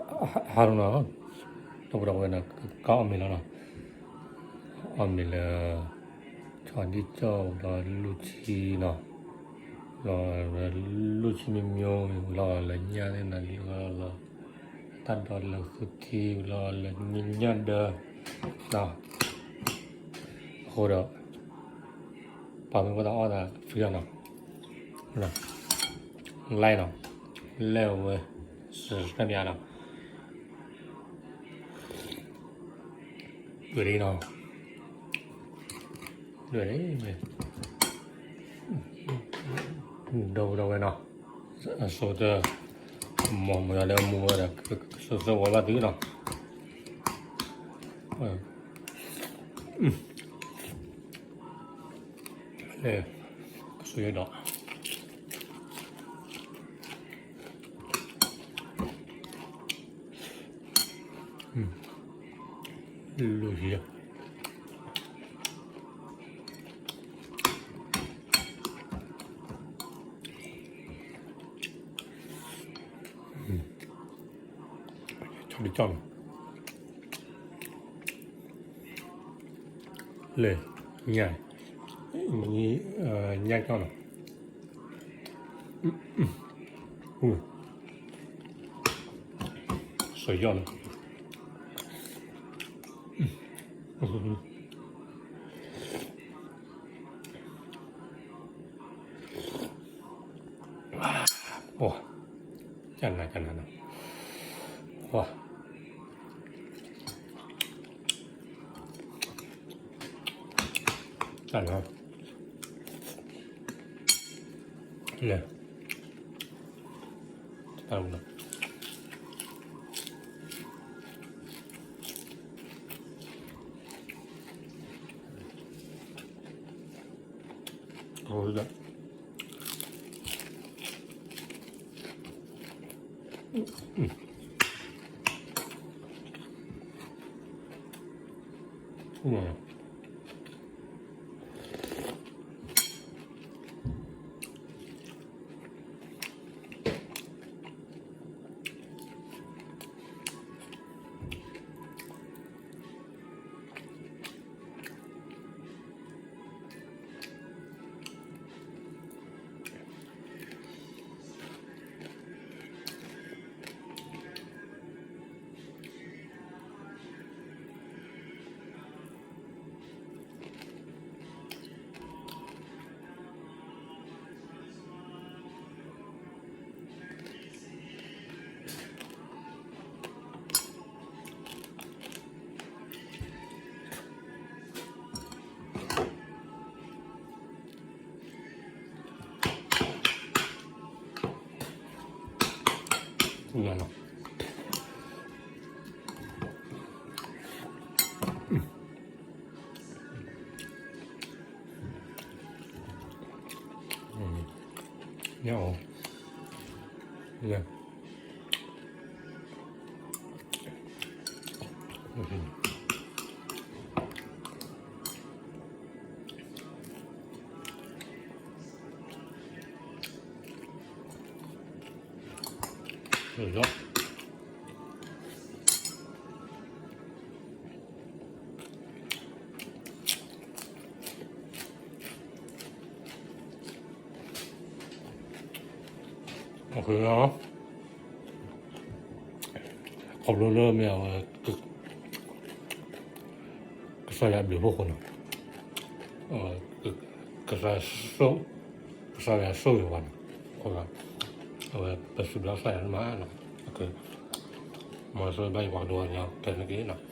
ဟါလီၤနီၤ, ဒီပုၢ်ဒီဝဲၢ်နီၤ ကအီၣ်မ့ၤလီၤနီၤ, အီၣ်မ့ၤလၢ ဆီဒံၣ်ကၠီၣ်ဒီးလူၢ်ဆံနီၤ, လီၤလူၢ်ဆံမံမံ လီၤလၢညၣ်သ့ၣ်နီၤ လီၤလၢ တၢ်ဒီးလၢသူထံ လီၤလၢညၣ်ဒၢနီၤ, အဃိဒီး ပာ်မ့ၢ်ပှၤသးအီၣ်သးဆူယၤနီၤ, like နီၤ, လဲၣ်ဝဲ subscribe နီၤ, ဒွဲၣ်နီၤ, ဒွဲၣ်, ဒီပုၢ်ဒီဝဲၢ်နီၤ, အဆိကတၢၢ် မ်မၤလၢမူဝဲဒီး ကစိၤစိၤဝဲဘၣ်သုနီၤ, လဲၣ်, ကစိၤယဲဒီး လူၢ်ဆံ, ဆီဒံၣ်ကၠီၣ်နီၤ, လဲၣ်, ညၣ်, ညၣ်ကၠီၣ်နီၤ, စီၤယီၣ်နီၤ, ကနၤကနၤနီၤ, ကနၤ, လဲၣ်, တၢ်လၢ အဝဲဒၣ်, ညၣ်အီၤ, ညၣ်, ခီဖျိလၢမ့ၢ်အဝဲ ကစၢ်ယွၤဘျုးဖှိၣ်အဃိန့ၣ်, ကစၢ်ယွၤ, ကစၢ်ယွၤဆိၣ်ဂ့ၤပှၤန့ၣ်, အဃိ အဝဲပစံးဘျုးကစၢ်ယွၤမးနီၤ, မ်ကစၢ်ယွၤဘၣ်ယွၤပှၤကဒိးန့ၣ် ကဲန့ၣ်က့ၤနီၤ,